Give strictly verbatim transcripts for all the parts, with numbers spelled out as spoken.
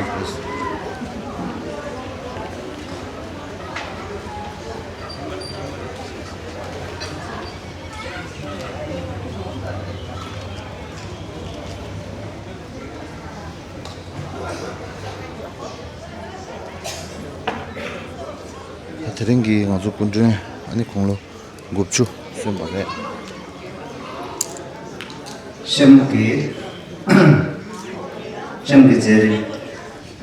དེ་རིང་གི་ང་ཚོ་སྐུ་མགྲོན་ཨ་ནི་དགུང་ལོ་དགུ་བཅུ་སོན་པ་རེད། གཤམ་གྱི་གཤམ་གྱི་མཛད་རིམ།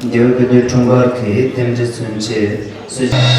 རྒྱལ་བ་དཔལ་ལྡན་འཁྲུངས་སྐར་གྱི་རྟེན་འབྲེལ་མཚོན་ཆེད་གསོལ།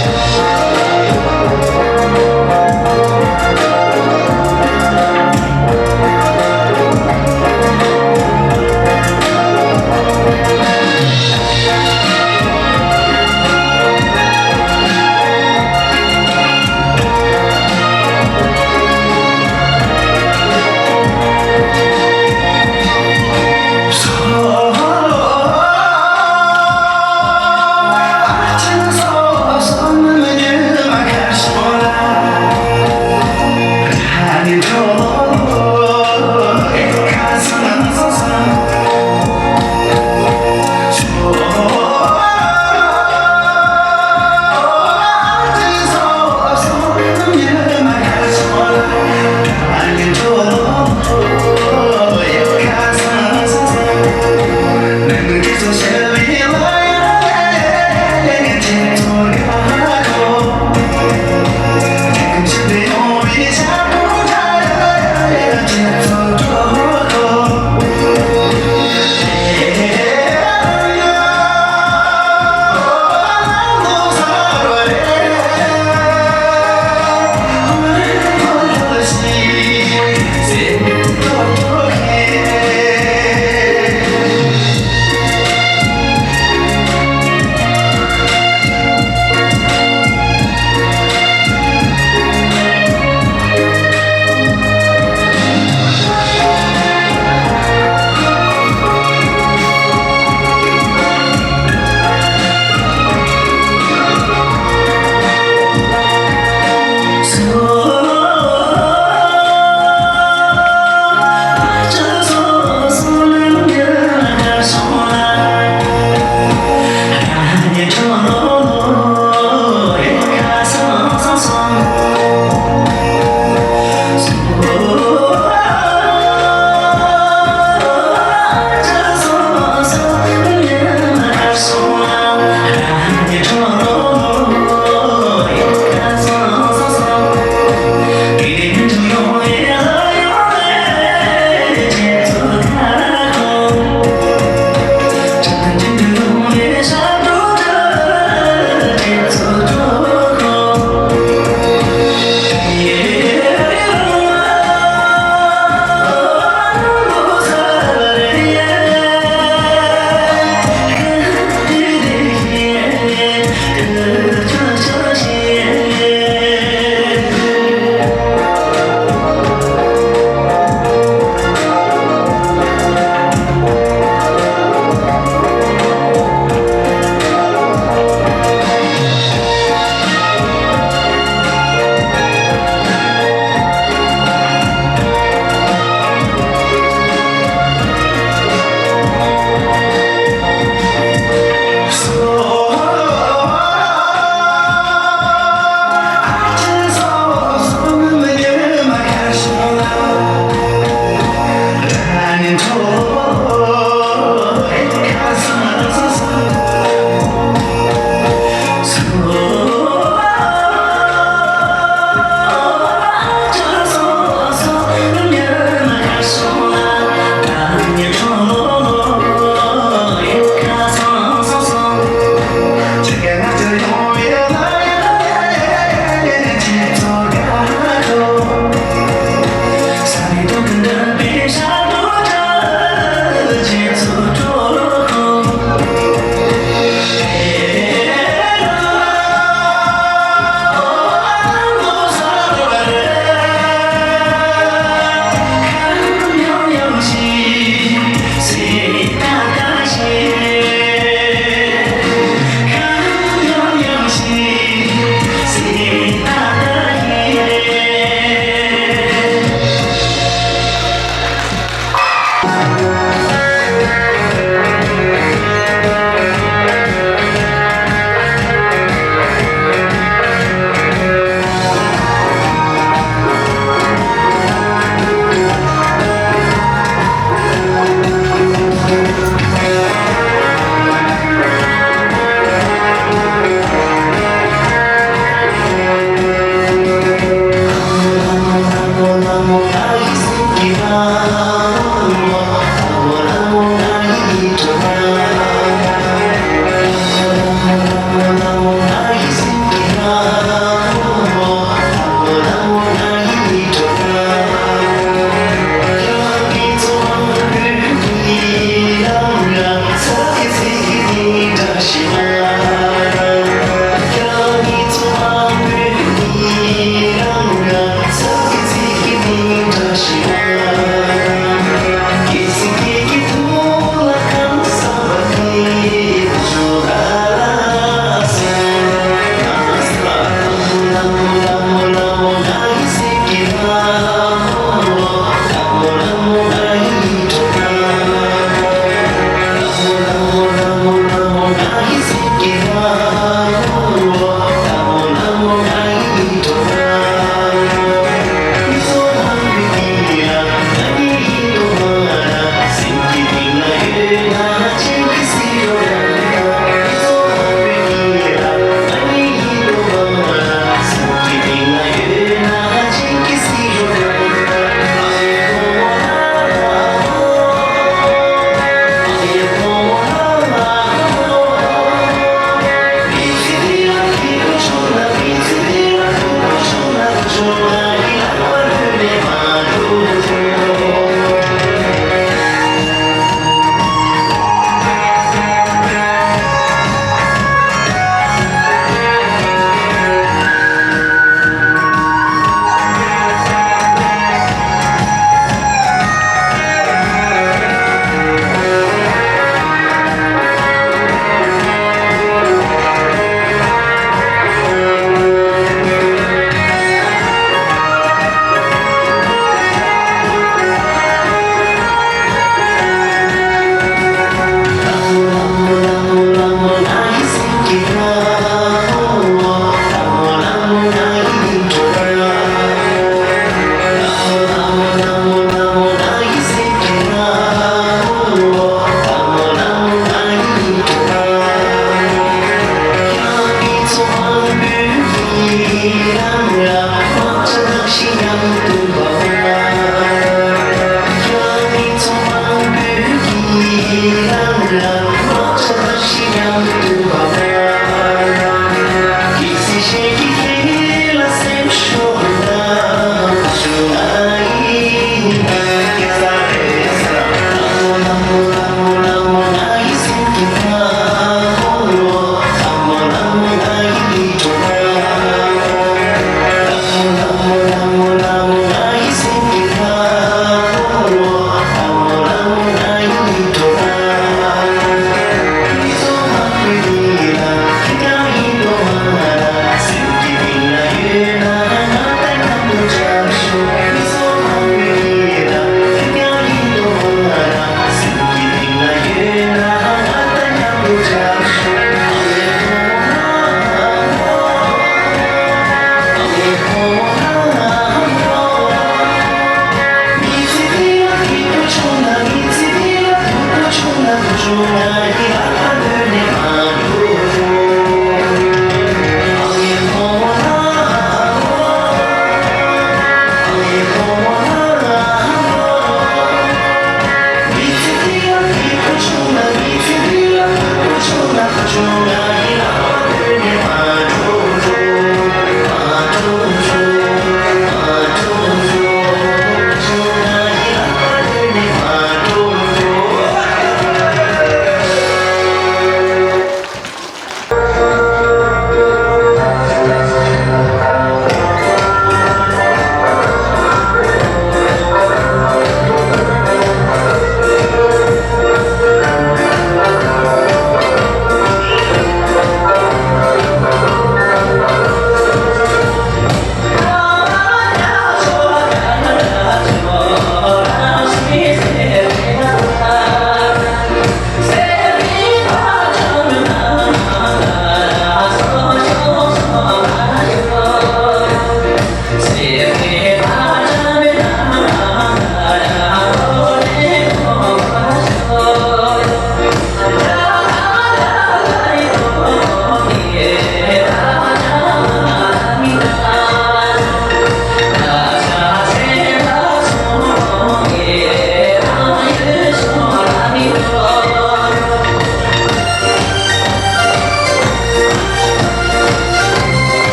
Thank you.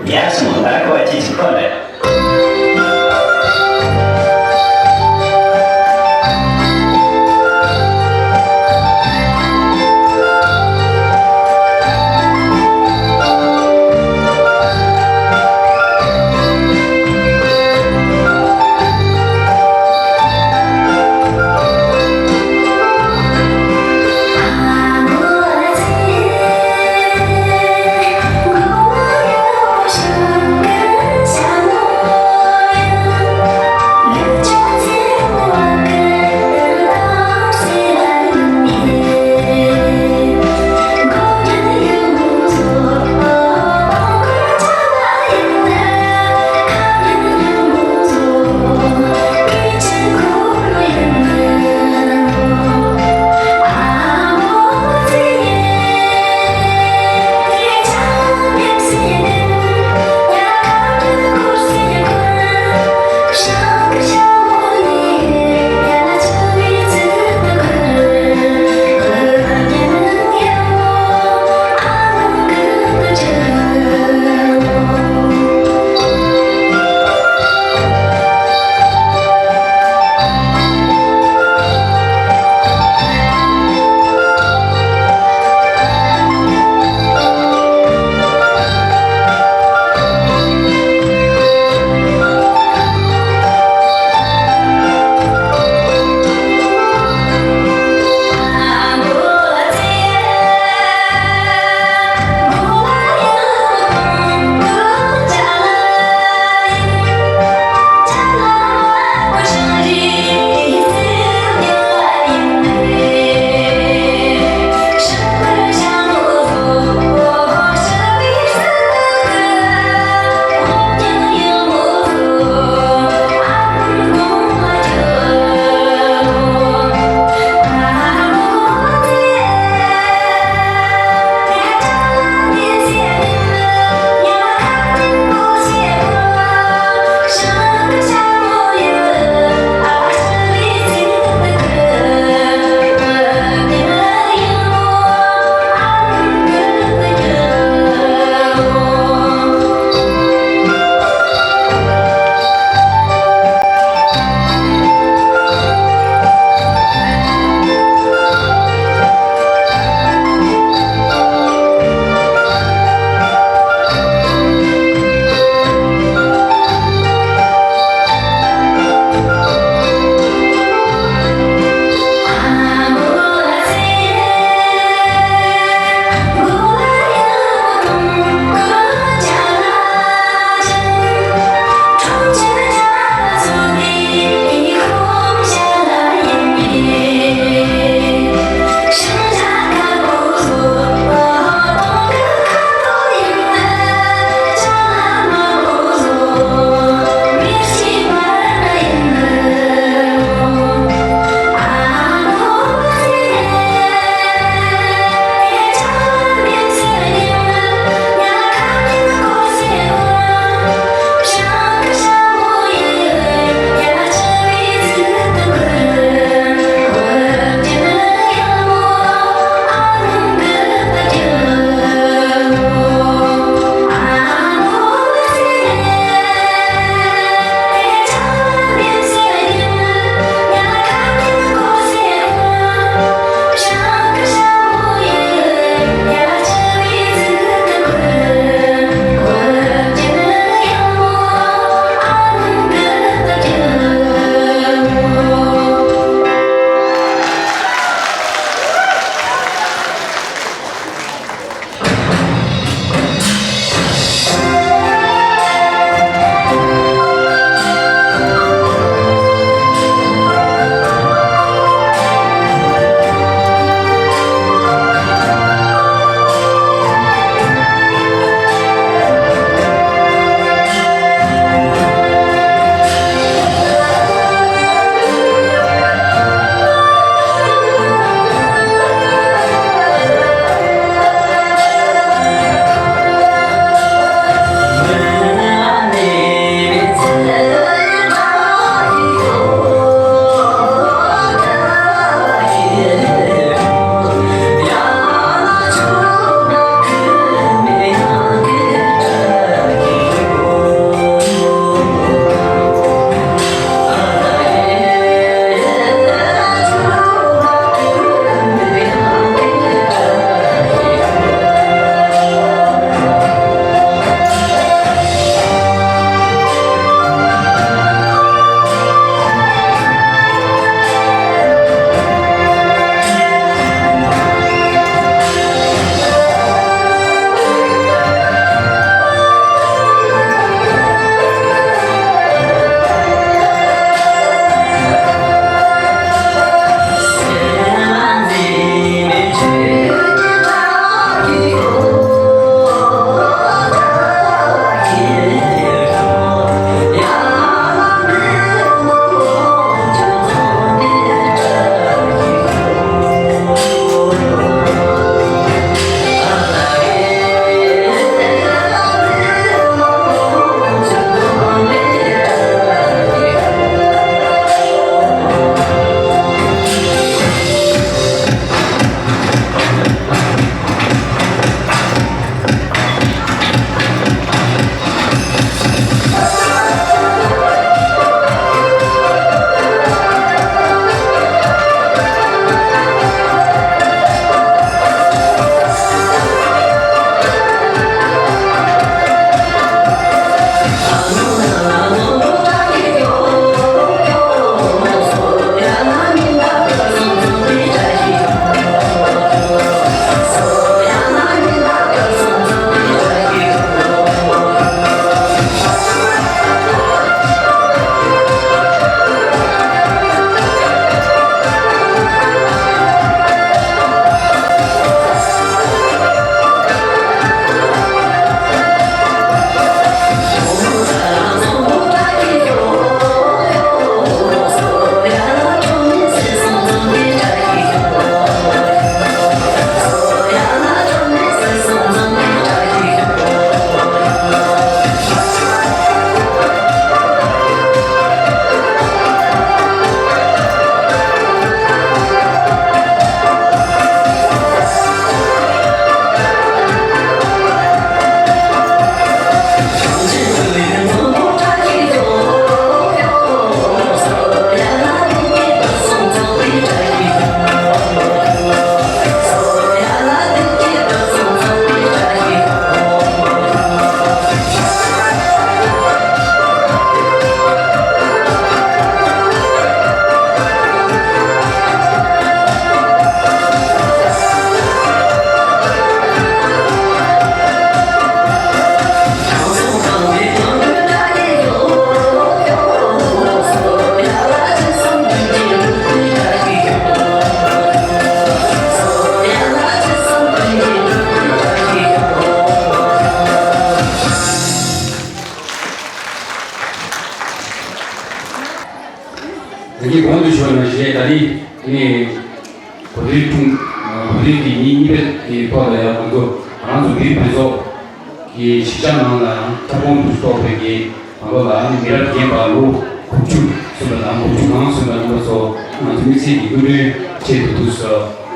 ཡར་སོང་། ད་ཁོ་བ་ཅི་ཅི་ཁོ་རེད། དཔེ་དེའི་ཐོག་ལ་ཡང་ང་ཚོ་ང་རང་ཚོ་བོད་པའི་ཚོགས་ཀྱི་གཞིས་ཆགས་ནང་ལ་ཡང་ཁྱབ་ཁོངས་སུ་གཏོགས་པའི་གི་ང་ཚོ་ལ་ནི་མི་རབས་རྒན་པ་ལོ་དགུ་བཅུ་སོན་པ་དང་དགུ་བཅུ་གང་སོན་པ་རྣམ་པ་ཚོ་ང་ཚོ་དམིགས་བསལ་གྱི་སྐུ་མགྲོན་ཆེད་དུ་དུས་སུ་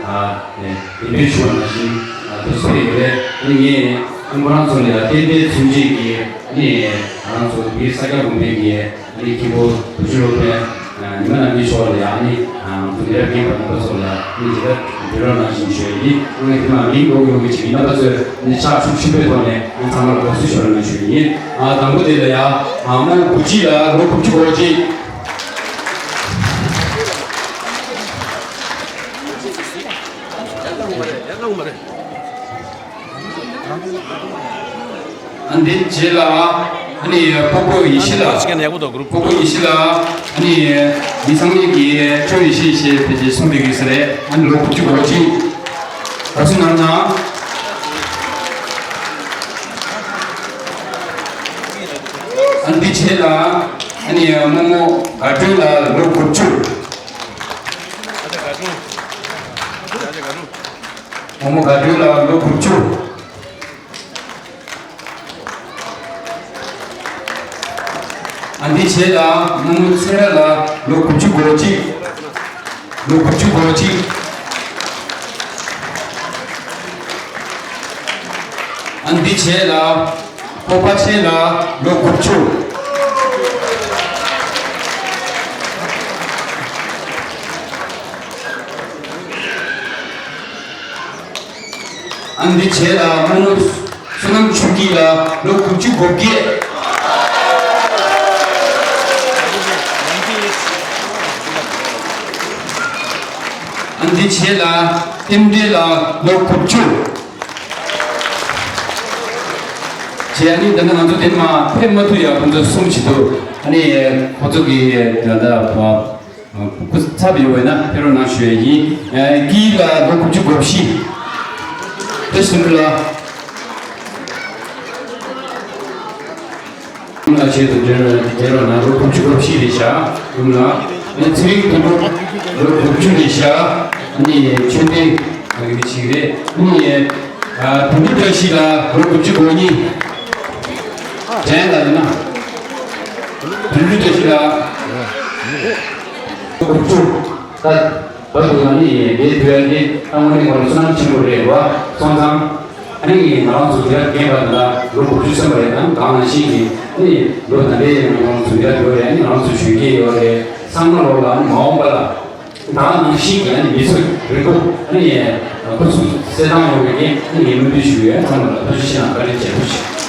ཨ་ནས་གདན་འདྲེན་ཞུ་བ་ནང་བཞིན་ཨ་དུས་སུ་ཕེབས་ཡོད་རེད། ཨ་ནི་ངས་ཨ་ཁོ་རང་ཚོ་ལ་ཡང་ཏན་ཏན་མཚོན་བྱེད་ཀྱི་ཨ་ནི་ང་རང་ཚོ་བོད་ས་སྐྱ་དགོན་པའི་གི་ཨ་ནི་མཁན་པོ་བུ་ཆུ་སློབ་དཔོན་ཉི་མ་རྣམ་རྒྱལ་མཆོག་ལ་ཡང་ཨ་ནི་ང་ཚོ་མི་རབས་རྒན་པ་རྣམ་པ་ཚོ་ལ་ཨ་ནི་དེ་ལྟར་འབུལ་རོགས་གནང་ཞེས་ཞུ་ཡི་ཡིན། ཨ་ནི་དེ་མ་མིང་འགོག་ཡོང་གི་ཅིག་ཡིན་ན་ཕ་ཚོས་ཨ་ནི་ཕྱག་ཤུགས་ཆེན་པོའི་ཐོག་ནས་ཨ་ནི་ཚང་མར་དགའ་བསུ་ཞུ་རོགས་གནང་ཞུ་ཡི་ཡིན། ཨ་དང་པོ་དེ་ལ་ཡང་ཨ་རྨོ་བུ་སྐྱིད་ལ་ལོ་དགུ་བཅུ་གོ་གཅིག་ཨ་འདི་རྗེས་ལ་ཨ་ནི་སྤོ་བོ་ཡེ་ཤེས་ལགས། སྤོ་བོ་ཡེ་ཤེས་ལགས་ཨ་ནི་མི་ཚང་མས་ཀྱི་ཁྱོད་ཡེ་ཤེས་ཞེས་ཕལ་ཆེར་གསུངས་བསྡད་ཀྱི་ས་རེད། ཨ་ནི་ལོ་དགུ་བཅུ་གོ་གཅིག་ད་སུ་ནང་ན། ཨ་འདི་རྗེས་ལ་ཨ་ནི་རྨོ་མོ་དགའ་སྒྲོན་ལགས་ལོ་དགུ་བཅུ། རྨོ་མོ་དགའ་སྒྲོན་ལགས་ལོ་དགུ་བཅུ། ཨ་འདི་རྗེས་ལ་རྨོ་མོ་ཚེ་རིང་ལགས་ལོ་དགུ་བཅུ་གོ་གཅིག་ལོ་དགུ་བཅུ་གོ་གཅིག་ཨ་འདི་རྗེས་ལ་སྤོ་བོ་ཆེན་ལགས་ལོ་དགུ་བཅུ། ཨ་འདི་རྗེས་ལ་རྨོ་མོ་བསོད་ནམས་ཆོས་སྐྱིད་ལགས་ལོ་དགུ་བཅུ་གོ་བརྒྱད། ཨ་འདི་རྗེས་ལ་རྟེན་འབྲེལ་ལགས་ལོ་དགུ་བཅུ། བྱས་ཨ་ནི་ད་ནི་ང་ཚོ་དེ་མ་ཕེབས་མ་ཐུབ་ཡ་ཁོང་ཚོ་གསུམ་ཞིག་འདུག་ཨ་ནི་ཁོང་ཚོ་གི་ད་ལྟ་སྐུ་ཚབ་ཡོད་པ་ན་ཕེབས་རོགས་གནང་ཞུ་ཡ་ཡིན། ཨ་ཀི་ལ་ལོ་དགུ་བཅུ་གོ་བཞི། བཀྲ་ཤིས་བདེ་ལེགས། ལ་ཆེད་དུ་འབྲེལ་འབྲེལ་བ་ན་ལོ་དགུ་བཅུ་གོ་བཞི་རེད་ཤག་ཡུམ་ལ་ཚེ་རིང་དོན་གྲུབ་ལོ་དགུ་བཅུ་རེད་ཤག་ཨ་ནི་ཆོས་ལྡན་ཨ་ནི་ཞིག་རེད། ཨ་ནི་དོན་གྲུབ་བཀྲ་ཤིས་ལ་ལོ་དགུ་བཅུ་གོ་གཉིས། དྲན་ལ་ཡིན་ན། དོན་གྲུབ་བཀྲ་ཤིས་ལ་ལོ་དགུ་བཅུ། ད་བར་དུ་ང་ནི་འདིའི་དུས་ཡང་འདི་ཨ་དངོས་གནས་ཁོ་རང་བསོད་ནམས་ཆེན་པོ་རེད་བ། སོང་ཙང་ཨ་ནི་ང་རང་ཚོ་དུས་ཡང་རྒན་པ་དང་ལོ་དགུ་བཅུ་སོན་པ་རེད། ད་གང་ནང་བཞིན་གྱི་ཨ་ནི་ལོ་ད་ལྟའི་ང་རང་ཚོ་དུས་ཡང་ཡོད་རེད། ཨ་ནི་ང་རང་ཚོ་གཞོན་སྐྱེས་ཡོད་རེད། ཚང་མ་ལོ་ལ་ཨ་ནི་མ་འོངས་པ་ལ་ད་གང་ནང་བཞིན་གྱི་ཨ་ནི་མི་ཚོ་རིང་པོ་ཨ་ནི་སྐུ་གཟུགས་གསལ་ཐང་ཡོང་བའི་གི་ཨ་ནི་སྨོན་འདུན་ཞུ་ཡོད། ཚང་མ་ལ་ཐུགས་རྗེ་ཆེ་གནང་། བཀའ་དྲིན་ཆེ། ཐུགས་རྗེ་ཆེ།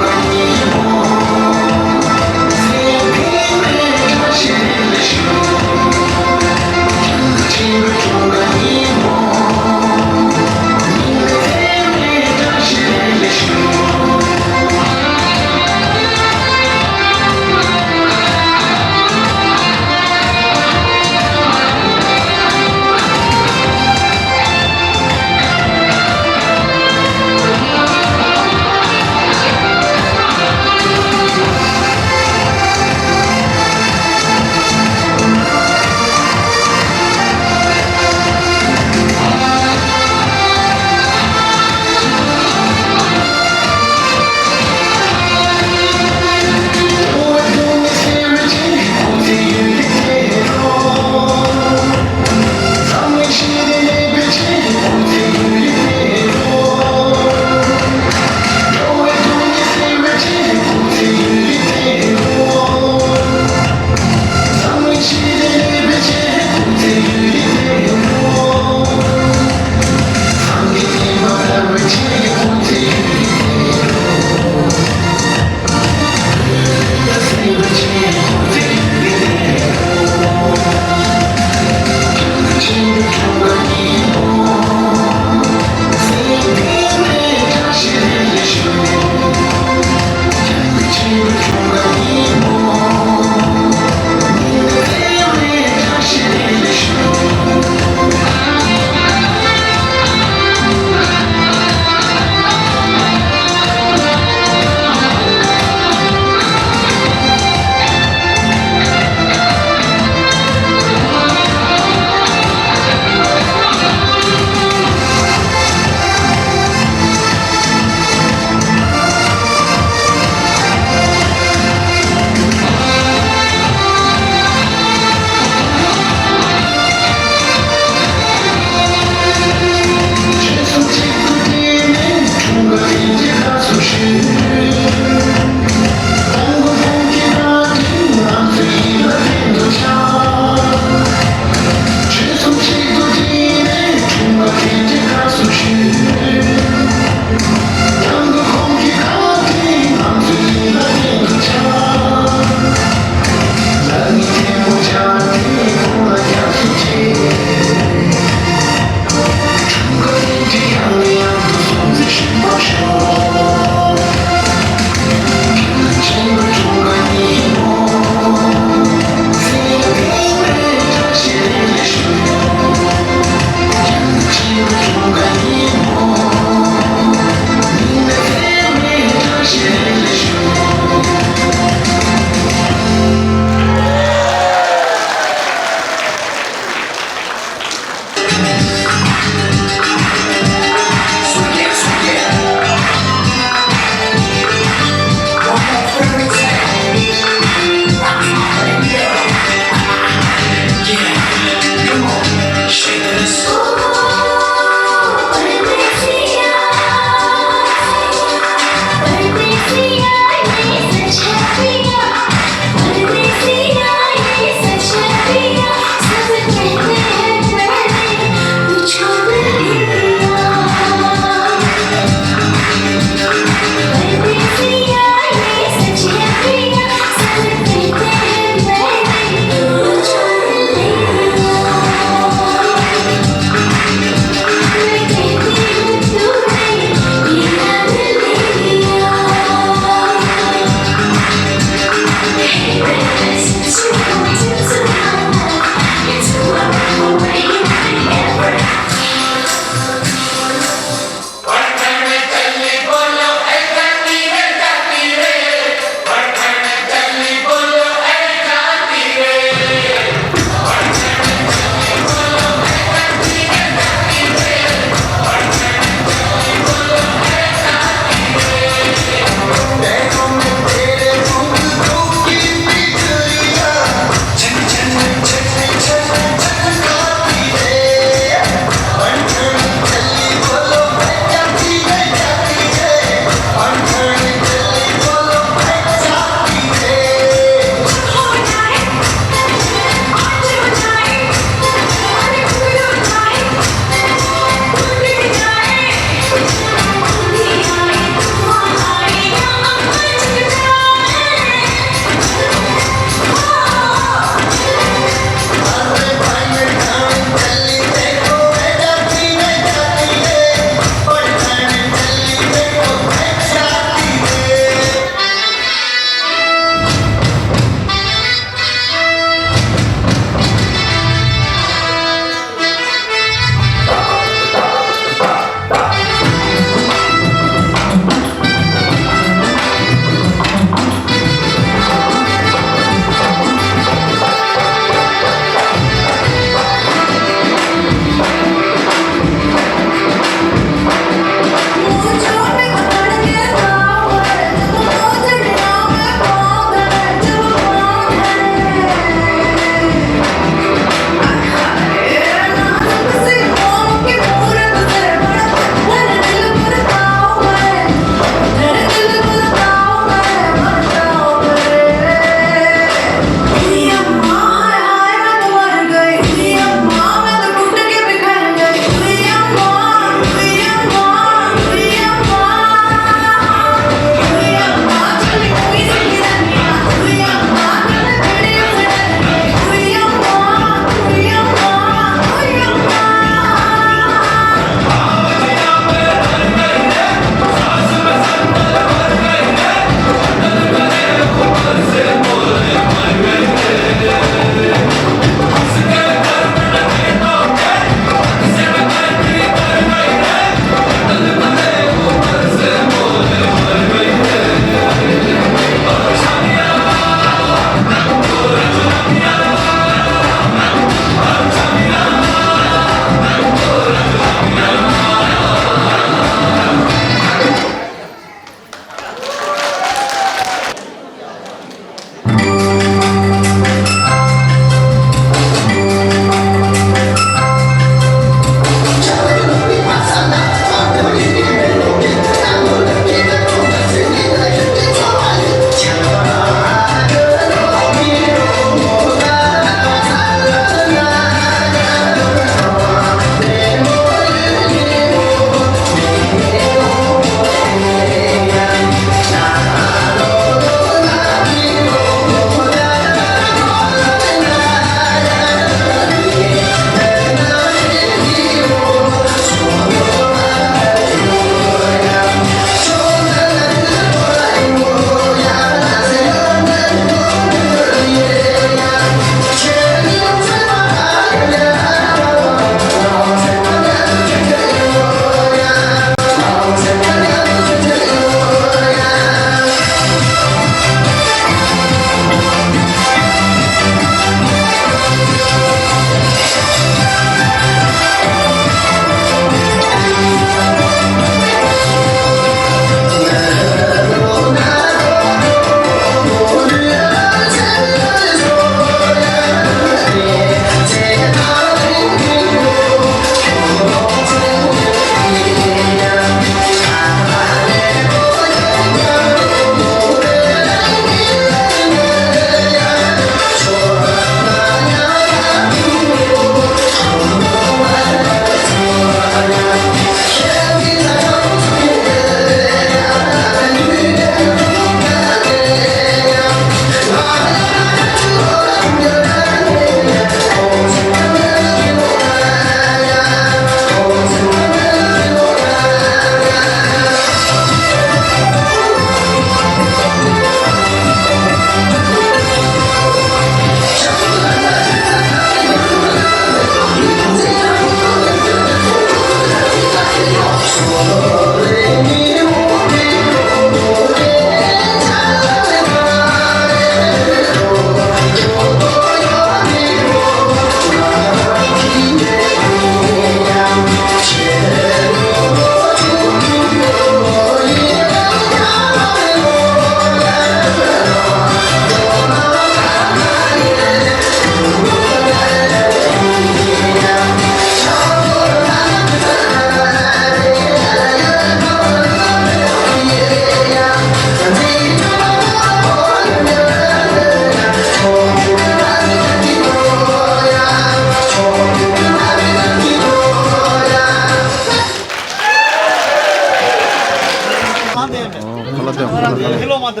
ཁ་ལག་སྟོན། ད་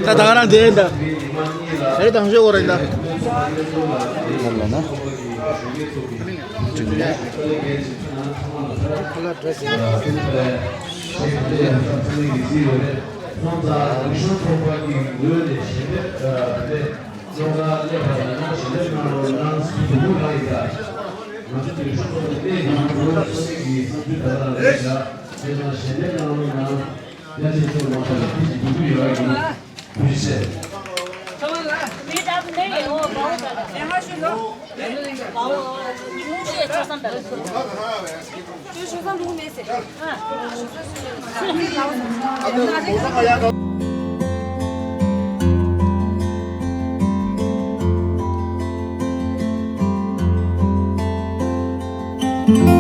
ད་ག་རང་དེ་འདྲ། རེ་དང་ཤོག་གོ་རེ་འདྲ། ལ་ལ་ན། ཅིག་ནས། ཁ་ལག་ཌི་རེ་སི།